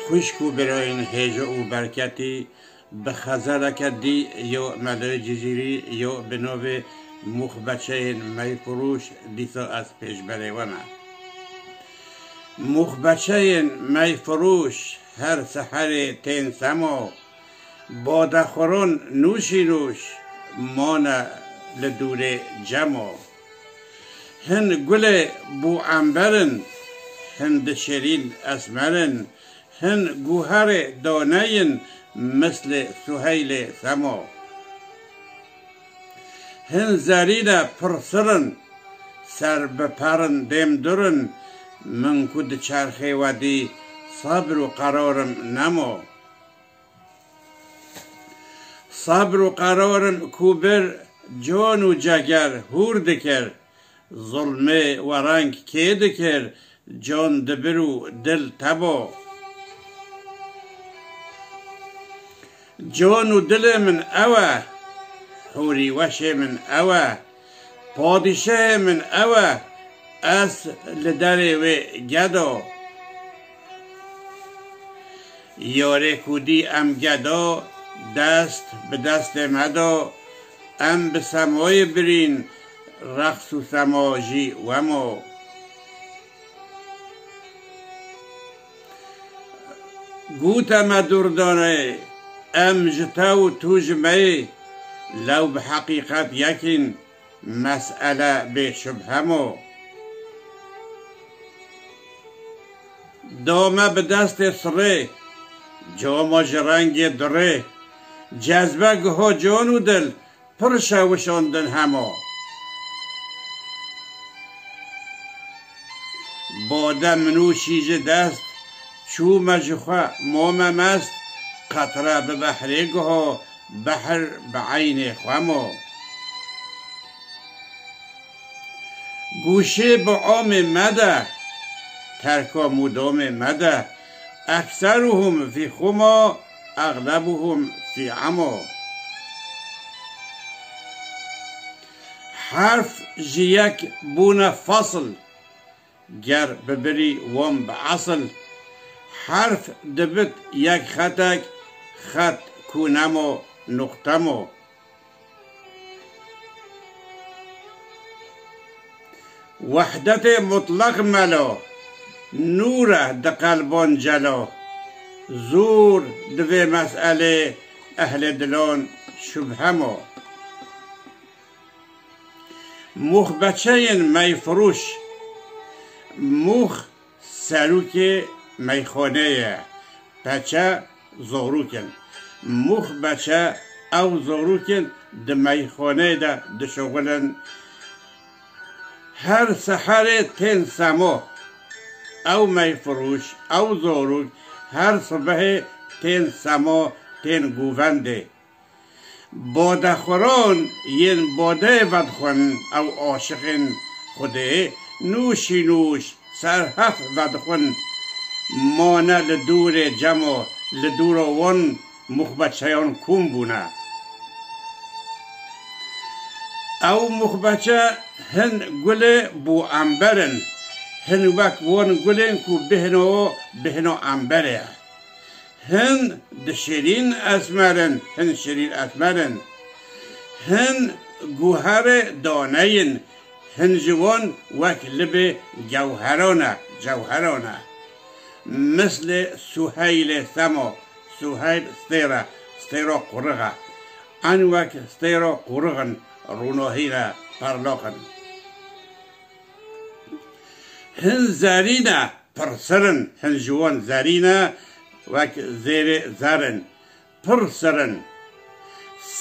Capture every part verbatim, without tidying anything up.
Xwişk û birayên hêja û berketî, bi xezeleke dî yo Medoyê Cizîrî yo bi navê Mûxbeçeyên Meyfirûş dîsa ez pêşberê we me. Mûxbeçeyên meyfirûş her seherê tên semo, badexuran nûşînûş mane li dûrê cemo. Hin gulê bû ember in, hin di şêrîn esmer in, hin guherê dane yin mislê Suheylê Semo. Hin zerîne pirsir in, ser bi per in, dêm dur in, min ku di çerxê we dî, sebr û qerarim nemo. Sebr û qerarim ku bir, can û ceger hûr dikir, zulmê we reng kê dikir, can dibir û dil tebo. Can û dilê min ew e, hûrî weşê min ew e, padîşehê min ew e, ez li derê wê gedo. Yarê ku dî em gedo, dest bi destê me do, em bi semoyê birîn, reqs û sema jî wemo. Gote me durdane, em ji te û tu ji me yê, lew bi heqîqet yek in, mesele bê şubhe mo. Da me bi destê sirê, cama ji rengê dirê, cezbe giha can û dil, pir şewişandin hema. Bade minûşî ji dest, çûme ji xwe mame mest, qetre bi behrê giha, behr bi eynê xwe mo. Goşê bi amê mede, terka mûdamê mede, ekseruhum fî xuma, exlebuhum fî emo. Herf ji yek bûne fasl, ger bibirî wan bi esil. Herf dibit yek xetek, xet ku nemo, nuqte mo. Wehdetê mutleq melo, nûr e di qelban celo. Zûr di vê meselê ehlê dilan şubhe mo. Mûxbeçeyên meyfirûş. Mûx serokê meyxaneyê ye. Beçe zorok in. Mûxbeçe ew zorok in di meyxaneyê de dişuxulin. Her seherê tên semo. Ew meyfirûş, ew zorok her sibehê tên semo, tên govendê. Badexuran yên badeyê vedixwin, ew aşiqên Xwedê nûşî nûş ser hef vedixwin, mane li dûrê cemo, li dûra wan mûxbeçeyan kom bûne. Ew mûxbeçe hin gulê bû ember in, hin wek wan gulên ku bihno, bihno emberê ye. Hin di şêrîn esmer in, hin şêrîn esmer in. Hin guherê dane yin, hin ji wan wek libê gewheran e, cewheran e. Mislê Suheylê Semo, Suheyl stêr e, stêra qurix e. Eyn wek stêra qurix in, rûnahî ne, parlaq in. Hin zerî ne, pirsir in, hin ji wan zerî ne, wek zêrê zer in, pir sir in.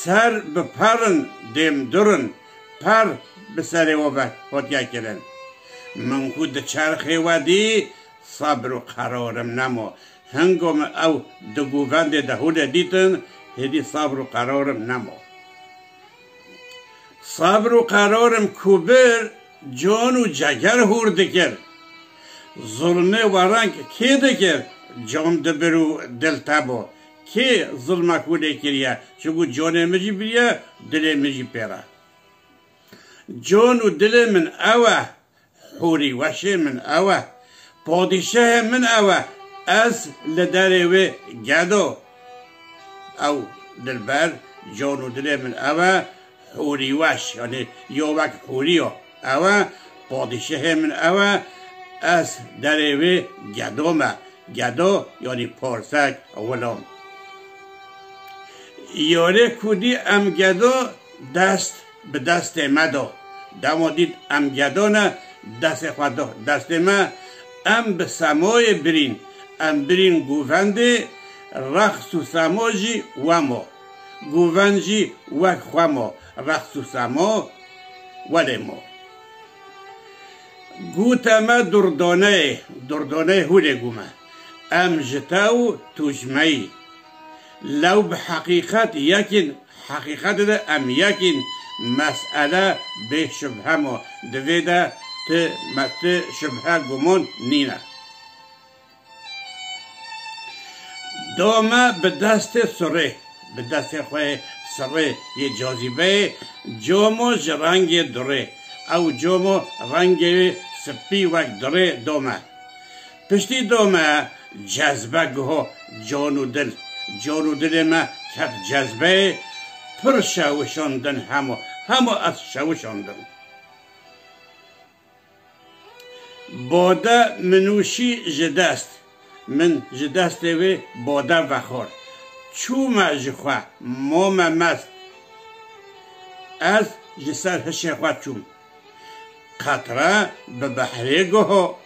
Ser bi per in, dêm dur in, per bi serê we ve hatiye kirin. Min ku di çerxê we dî, sebr û qerarim nemo. Hingo min ew di govendê de hûne dîtin, hêdî sebr û qerarim nemo. Sebr û qerarim ku bir, can û ceger hûr dikir. Zulmê we reng kê dikir, can dibir û dil tebo. Kê zulma ku lê kiriye? Çunku canê min jî biriye, dilê min jî pê re. Can û dilê min ew e. Hûrî weşê min ew e. Padîşehê min ew e. Ez li derê wê gedo. Ew dilber, can û dilê min ew e, hûrîweş, yanî yo wek hûrî yo. Ew e, padîşehê min ew e, ez derê wê gedo me. Gedo, yanî parsek, xulam. Yarê ku dî em gedo, dest bi destê me do. Dema dît em gedo ne, destê xwe do destê me. Em bi semoyê birîn. Em birîn govendê, reqs û semo jî wemo. Govend jî wek xwe mo, reqs û semo welê mo. Gote me durdoneyê, durdoneyê hûlê gû me. Em ji te û tu ji me yî. Lew bi heqîqet yek in, heqîqetê de em yek in, mesele bê şubhe mo. Di vê de ti me ti şubhe gumon nîne. Do me bi destê surê, bi destê xwe yê sirê yê cazîbeyê, como ji rengê durê. Ew como rengê wê spî wek durê do me. Piştî do me cezbe guho can û dil. Can û dilê me ket cezbeyê, pir şewişandin hemo, hemo ez şewişandim. Bode minûşî ji dest, min ji destê wê bode vexwar. Çûme ji xwe, mome mest. Ez ji ser hişê xwe çûm. Qetre bi behrê guho.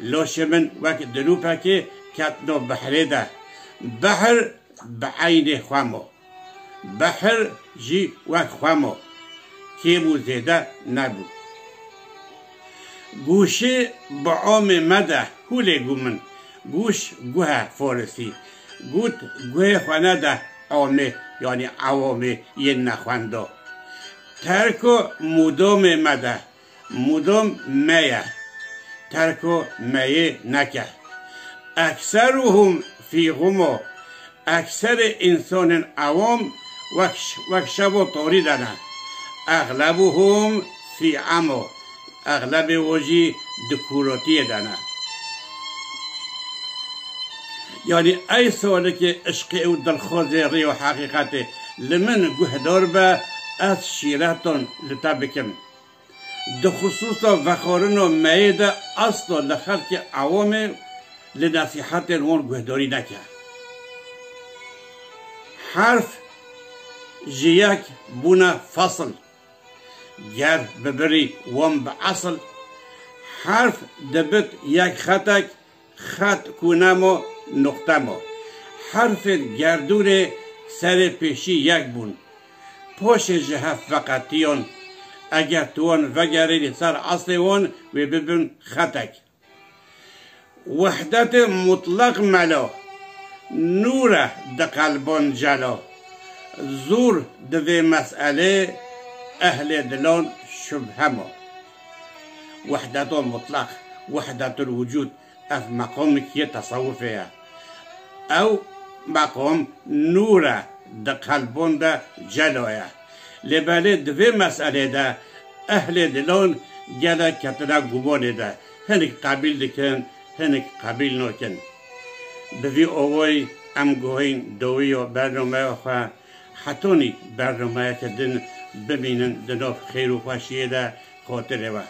Loşê min wek dilûpekê ketno behrê de. Behr bi eynê xwe mo. Behr jî wek xwe mo, kêm û zêde nebû. Gûşê bi amê mede, hûlê gû min. Gûş guh e farisî. Gût guhê xwe nede amê, yanî ewamê yên nexwendo. Terko mûdomê mede. Mûdom me ye. Terko meyê neke. Ekseruhum fî gumo. Ekserê însanên ewam wek, wek şevo torî de ne. Exlebuhum fî emo. Exlebê wo jî di kûrotiyê de ne. Yanî ey solikê işqê û dilxwazê rê û heqîqetê, li min guhdar be, ez şîreton li te bikim. Di xisûsa vexwarino meyê de aslo li xelkê ewamê li nesîhetên wan guhdarî neke. Herf ji yek bûne fesil. Ger bibirî wan bi esil, herf dibit yek xetek, xet ku nemo, nuqte mo. Herfên gerdûnê serê pêşî yek bûn. Poşê ji hev veqetiyon. Eger tu wan vegerînî ser eslê wan, wê bibin xetek. Wehdetê mutleq melo, nûr e di qelbon celo. Zûr di vê meselê ehlê dilon şubhe mo. Wehdeto mutleq, wehdetul wucûd, ev meqamekî yê tesewufê ye. Ew meqam nûr e, di qelbon de celo ye. Lê belê di vê meselê de ehlê dilon gelek ketine gumanê de. Hinek qebîl dikin, hinek qebîl nakin. Bi vî awayî em guhên dawiya bernameya xwe. Hetanî bernameyeke din bimînin di nav xêr û xweşiyê de, xatirê we.